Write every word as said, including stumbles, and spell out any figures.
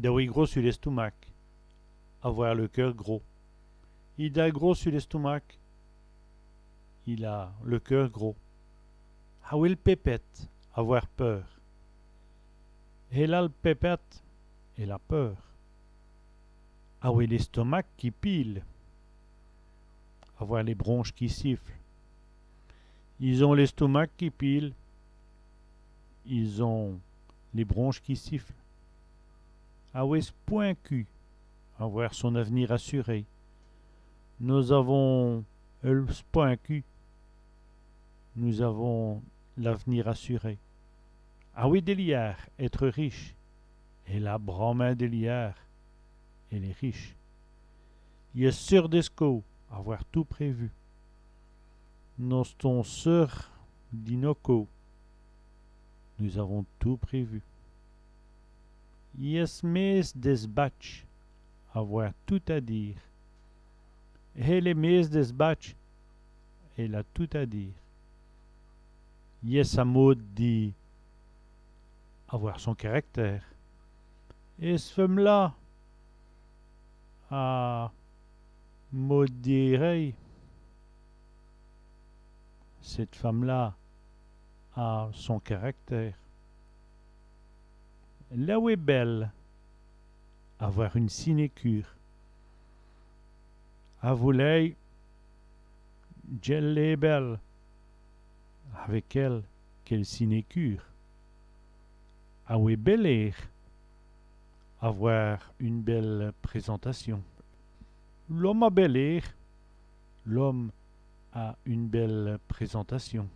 D'awè gros su l'estomac. Avoir le cœur gros. I da gros su l'estomac. Il a le cœur gros. Awè l' pèpète. Avoir peur. Èle a l' pèpète. Elle a peur. Awè l'estomac qui pile. Avoir les bronches qui sifflent. Is ont l'estomac qui pile. Ils ont les bronches qui sifflent. Awè s' pwin cu. Avoir son avenir assuré. Nos avons èl s' pwin cu. Nous avons l'avenir assuré. Awè dès liârds, être riche. Èle a branmint dès liârds. Elle est riche. Yèsse seûr dès côps. Avoir tout prévu. Nos stons seûrs di nos côps. Nous avons tout prévu. Yèsse mêsse dès batchs. Avoir tout à dire. Èle èst mêsse dès batchs. Elle a tout à dire. Yèsse a môde di. Avoir son caractère. Èsse feume-là a môde di rèy. Cette femme-là a son caractère. L'awè bèle. Avoir une sinécure. Avou lèy, dj'èl lé bèle. Avec elle, quelle sinécure. Awè bèl ér. Avoir une belle présentation. L'ome a bèl ér. L'homme a une belle présentation.